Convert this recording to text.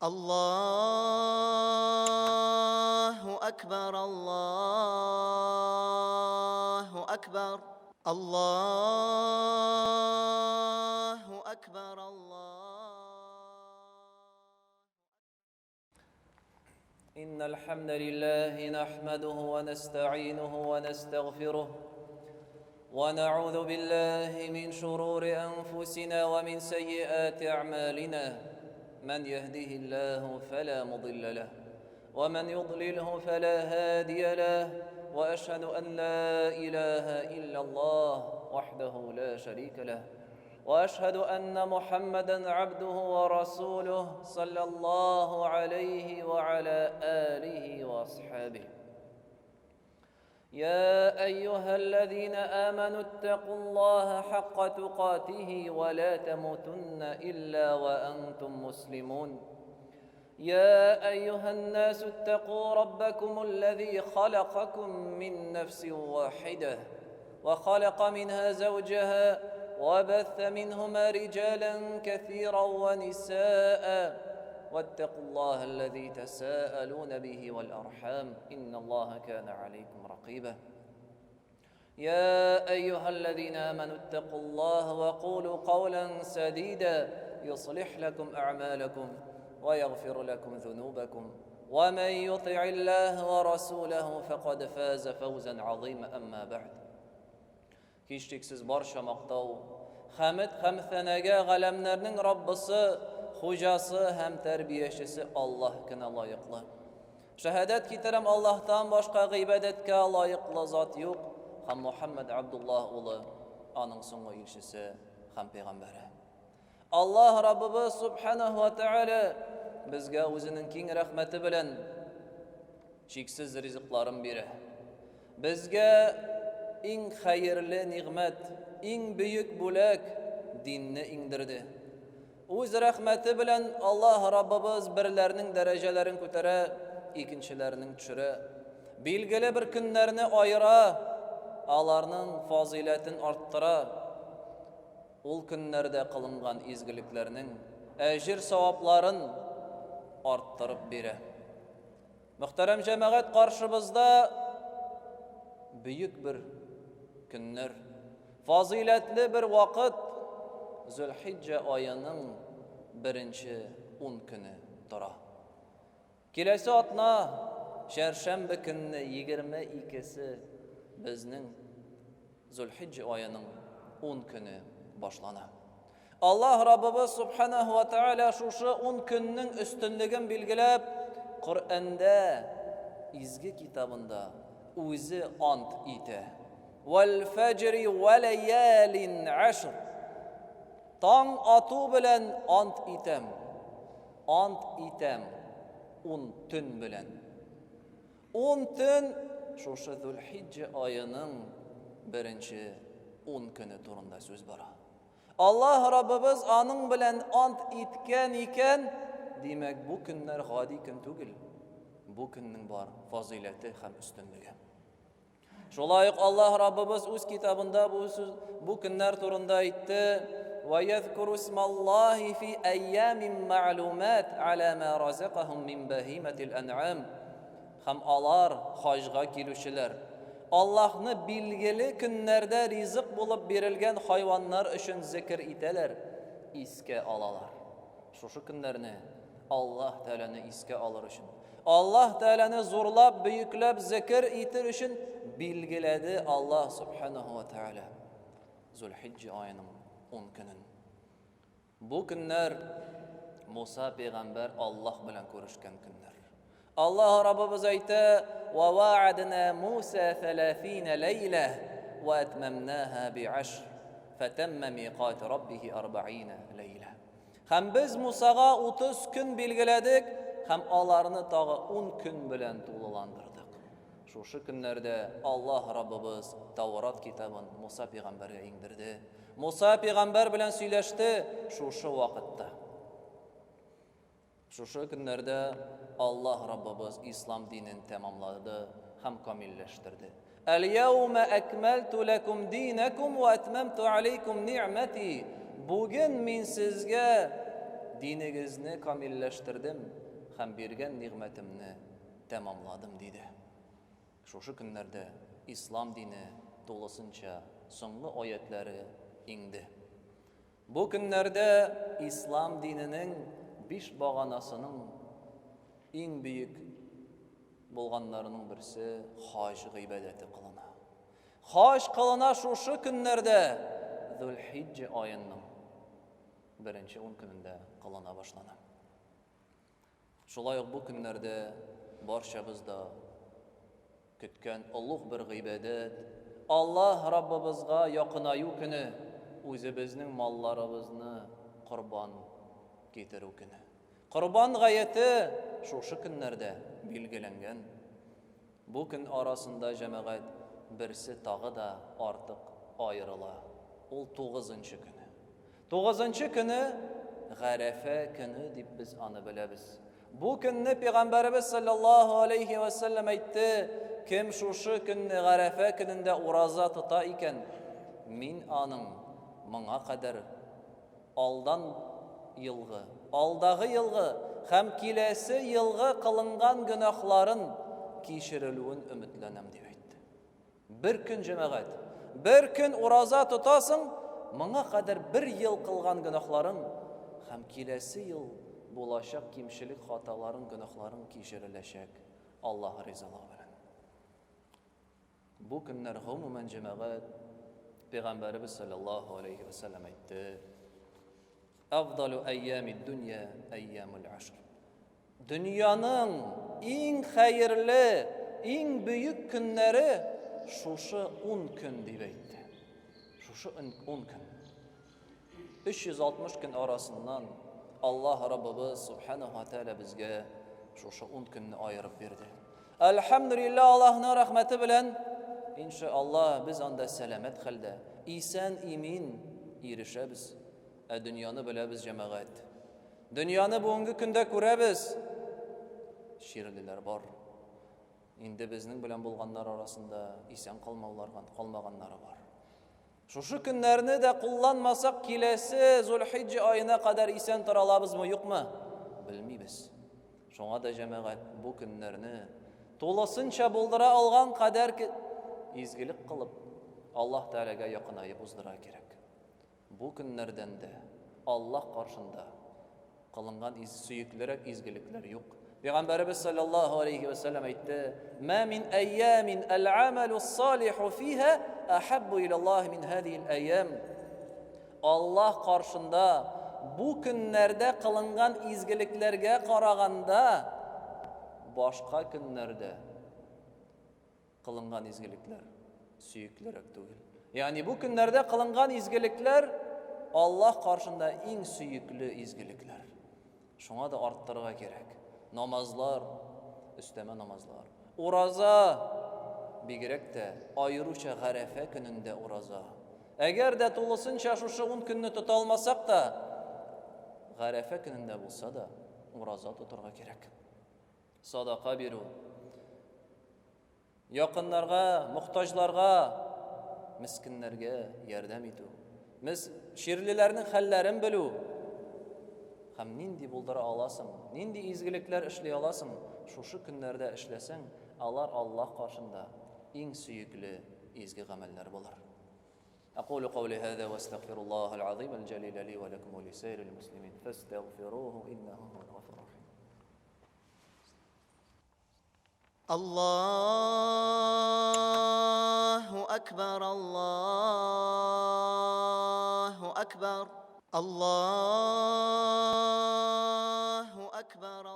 Allahu akbar, Allahu akbar, Allahu akbar, Allah. إن الحمد لله نحمده ونستعينه ونستغفره ونعوذ بالله من شرور أنفسنا ومن سيئات أعمالنا من يهده الله فلا مضل له ومن يضلله فلا هادي له وأشهد أن لا إله إلا الله وحده لا شريك له واشهد ان محمدا عبده ورسوله صلى الله عليه وعلى اله واصحابه يا ايها الذين امنوا اتقوا الله حق تقاته ولا تموتن الا وانتم مسلمون يا ايها الناس اتقوا ربكم الذي خلقكم من نفس واحده وخلق منها زوجها وبث منهما رجالا كثيرا ونساء واتقوا الله الذي تساءلون به والارحام ان الله كان عليكم رقيبا يا ايها الذين امنوا اتقوا الله وقولوا قولا سديدا يصلح لكم اعمالكم ويغفر لكم ذنوبكم ومن يطع الله ورسوله فقد فاز فوزا عظيما اما بعد Һичшиксез барча мактау, хәмед һәм сәнәгә галәмнәрнең Раббысы, хуҗасы һәм тәрбиячесе Аллаһ кенә лаеклы. Шәһадәт китерәм Аллаһтан башка гыйбадәткә лаеклы зат юк һәм Мухаммад Абдуллаһ улы аның соңгы илчесе һәм пәйгамбәре. Аллаһ Раббыбыз субханаһу ва тааля безгә үзенең киң рәхмәте белән чиксез ризыкларын бирә. Безгә иң хәерле нигъмәт, иң бөек бүләк динне иңдерде. Үз рәхмәте белән Аллаһ Раббыбыз берләрнең дәрәҗәләрен күтәрә, икенчеләренең төшерә. Билгеле бер көннәрне аера, аларның фазыйләтен арттыра. Ул көннәрдә кылынган изгелекләрнең әҗер-савапларын арттырып бирә. Мөхтәрәм җәмәгать, каршыбызда бөек бер көннәр, фазыйләтле бер вакыт, Зөлхиҗҗә аеның беренче ун көне тора. Киләсе атна, чәршәмбе көнне 22-се безнең Зөлхиҗҗә аеның 10 көне башлана. Аллаһ Раббыбыз Субханаһу ва Тааля шушы 10 көннең өстенлеген билгеләп, Коръәндә, изге китабында үзе ант итә. Вәл фәҗри вә ләялин ашр. Таң ату белән ант итәм. Ант итәм ун төн белән. Ун төн шушы Зулхиҗҗә аеның беренче ун көне турында сүз бара. Аллаһ Раббыбыз аның белән ант иткән икән, димәк, бу көннәр гади көн түгел. Бу көннең бар фазыйләте һәм өстенлеге. Шулай ук Аллаһ Раббыбыз үз китабында бу сүз, бу көннәр турында әйтте: "Ва язкуру исмаллаһи фи айямин мәгълүмат аля ма разакахум мин баһиматил ан'ам." Һәм алар хаҗга килүчеләр Аллаһны билгеле көннәрдә ризык булып бирелгән хайваннар өчен зикер итәләр, искә алалар. Шушы көннәрне Аллаһ Тәгаләне искә алыр өчен, Аллаһ Тәгаләне зурлап, бөекләп зикер итер өчен билгеләде Аллаһ Субханаһу ва Тәгалә Зулхиҗҗә аеның 10 көнен. Бу көннәр Муса пәйгамбәр Аллаһ белән күрешкән көннәр. Аллаһ Раббыбыз әйтә: "Ва вa'адна Муса 30 ләйлә ва атмамнаха би'ашр, фатамма миқат раббихи 40 ләйлә." Һәм без Мусага 30 көн билгеләдек һәм аларны тагы 10 көн белән тулыландырдык. Шушы көннәрдә Аллаһ Раббыбыз Таурат китабын Муса пәйгамбәргә иңдерде. Муса пәйгамбәр белән сөйләште шушы вакытта. Шушы көннәрдә Аллаһ Раббыбыз ислам динен тәмамлады һәм камилләштерде. Әл-яума әкмәлту ләкум динәкум ва атмамту алейкум ни'мәти. Бүген мин сезгә динегезне камилләштердем һәм биргән нигъмәтемне тәмамладым, диде. Шушы көннәрдә ислам дине тулысынча соңгы аятьләре иңде. Бу көннәрдә ислам диненең биш баганасының иң бөек булганнарының берсе хаҗ гыйбадәте кылына. Хаҗ кылына шушы көннәрдә Зулхиҗҗә аеның беренче ун көнендә кылына башлана. Шулай ук бу көннәрдә барчабыз да көткән олуг бер гыйбадәт, Аллаһ Раббыбызга якынаю көне, үзебезнең малларыбызны корбан китерү көне. Корбан гаете шушы көннәрдә билгеләнгән. Бу көн арасында җәмәгать берсе тагы да артык аерыла. Ул тугызынчы көне. Тугызынчы көне Гарәфә көне дип без аны беләбез. Бу көнне Пәйгамбәребез саллаллаһу алейхи ва саллям әйтте, кем шушы көнне Гарәфә көнендә ураза тота икән, мин аның моңа кадәр алдан елгы, алдагы елгы һәм киләсе елгы кылынган гөнаһларын кичерелүен өметләнәм дип әйтте. Бер көн җәмәгать, бер көн ураза тотасың, моңа кадәр бер ел кылган гөнаһларың һәм киләсе ел булачак кимчелек хаталарың, гөнаһларың кичереләчәк Аллаһ ризалыгы белән. Бу көннәр гомумән җәмәгать Пәйгамбәребез саллаллаһу алейхи ва саллям әйтте: Афдалу әйями дөнья әйямул ашр. Дөньяның иң хәерле, иң бөек көннәре шушы 10 көн дип әйтте. Шушы 10 көн. 360 көн арасыннан Аллаһ Раббыбыз Субханаһу ва Тааля безгә шушы 10 көнне аерып бирде. Әлхәмдүлилләһ, Аллаһның рәхмәте белән, иншаллаһ, без анда сәламәт хәлдә, исән имин ирешәбез. Ә дөньяны беләбез, җәмәгать. Дөньяны бүгенге көндә күрәбез. Чирлеләр бар. Инде безнең белән булганнар арасында исән калмауларган, калмаганнары бар. Шушы көннәрне дә кулланмасак, киләсе Зулхиҗҗә аена кадәр исән тора алабызмы, юкмы? Белмибез. Шуңа да җәмәгать бу көннәрне тулысынча булдыра алган кадәр изгелек кылып, Аллаһ Тәгаләгә якынаеп уздыра кирәк. Бу көннәрдән дә Аллаһ каршында кылынган из, сөеклерәк изгелекләр юк. Пәйгамбәребез саллаллаһу алейхи ва саллям әйтте: "Ма мин айямин аль-амалу салиху фиха ахаббу иля Аллаһ мин һадихи аль-айям." Аллаһ каршында бу көннәрдә кылынган изгелекләргә караганда башка көннәрдә кылынган изгелекләр сөеклерәк түгел. Ягъни бу көннәрдә кылынган изгелекләр Аллаһ каршында иң сөекле изгелекләр. Шуңа да арттырырга кирәк. Намазлар, өстәмә намазлар. Ураза, бигрәк тә аеруча Гарәфә көнендә ураза. Әгәр дә тулысынча шушы 10 көнне тота алмасак та, Гарәфә көнендә булса да ураза тотарга кирәк. Садака бирү, якыннарга, мохтаҗларга, мескеннәргә ярдәм итү, мес чирлеләрнең хәлләрен белү һәм нинди булдыра аласың, нинди изгелекләр эшли аласың, шушы көннәрдә эшләсәң, алар Аллаһ каршында иң сөекле изге гамәлләр булыр. أقول قولي هذا واستغفر الله العظيم الجليل لي ولكم ولسائر المسلمين فاستغفروه إنه هو الغفور الرحيم. الله أكبر الله أكبر الله أكبر.